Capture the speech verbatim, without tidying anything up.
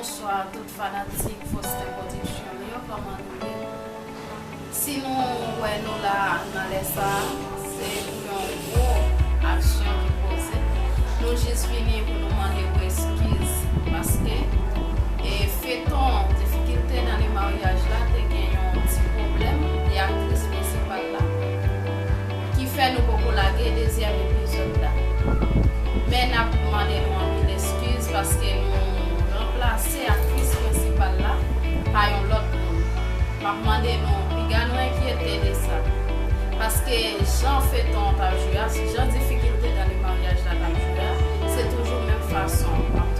Bonswa tout fanatik Faustin Production yo, kòman nou ye? Si nou wè nou la nan lè sa a, se pou yon gwo aksyon ki poze. Nou jis vini pou nou mande w eskiz, paske e feton difikilte nan le maryaj la te gen yon ti pwoblèm, e aktris prensipal la, ki fè nou poko lage dezyèm epizòd la. Men n ap mande nou anpil eskiz paske nou ranplase aktris prensipal la pa yon lòt moun. M ap mande nou piga nou enkyete de sa. Paske jan feton an t ap jwe a, jan difikilte nan le maryaj la t ap jwe a, se toujou menm fason. M ap